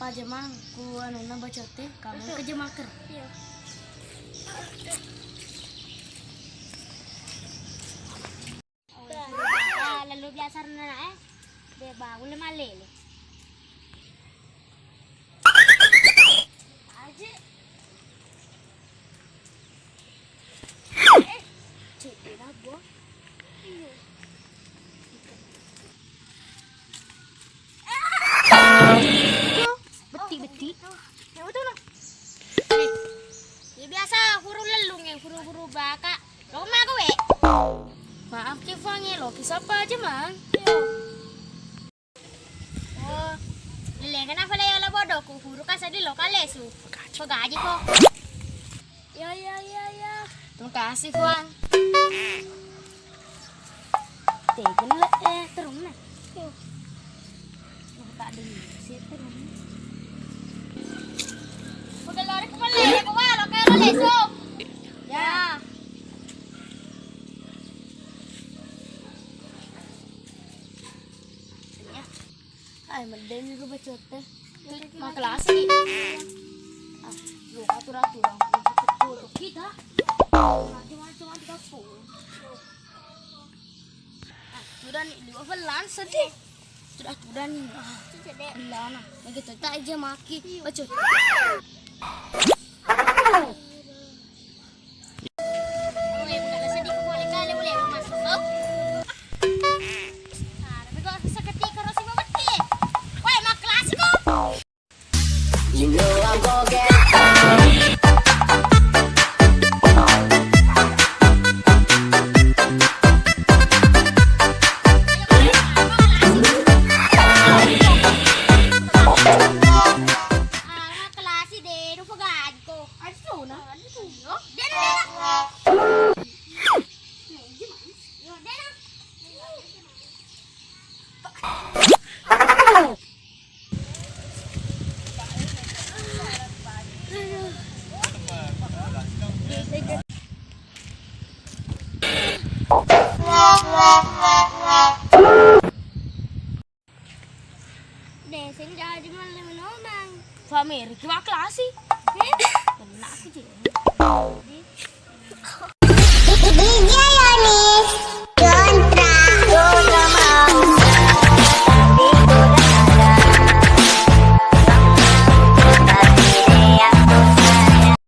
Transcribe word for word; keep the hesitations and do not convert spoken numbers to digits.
Aja mang, ku anunna bacotte, kamu ke jemaker. Iya. Lalu biasa renang eh, be bau le malele. Aje. Eh, cedde na gua. Iya. Betti, betti. Ya, betul lah. Ya, biasa huru lellung ya, huru-huru baka. Lo mah gue. Maaf ki Fuang ya, lo ki sapa aja mang. Iya. Oh, lelengana fale ya la bodoku, huru ka seddi lo kalesu. Pagaji ko. Ya, ya, ya, ya. Terima kasih Fuang. Tegel eh terunna. Buka dulu sih terunna. Udah lari ke mana? Ke mana? Lo kayak lo lesu. Ya. Ai, medeni gue bacotte. Maklasi. Ah, lu atur-atur. Kita. Macam-macam kita pun. Sudah nih, dua belas sedih. Sudah, sudah nih. Ah, belana. Begitu tak aja maki. Bacotte. Oe, bukan sedih, boleh kali, boleh masuk. Ah, tapi kok seketika Rosi mau mati? Woi, maklasi ko. You know I'm gonna get Ah, maklasi deh, rupa gaji ko. Asu na. Asu. Yo, dia na. Yo, dia na. Deseng jaji malle menomang. Fameri ki maklasi. Eh? Kena aku je.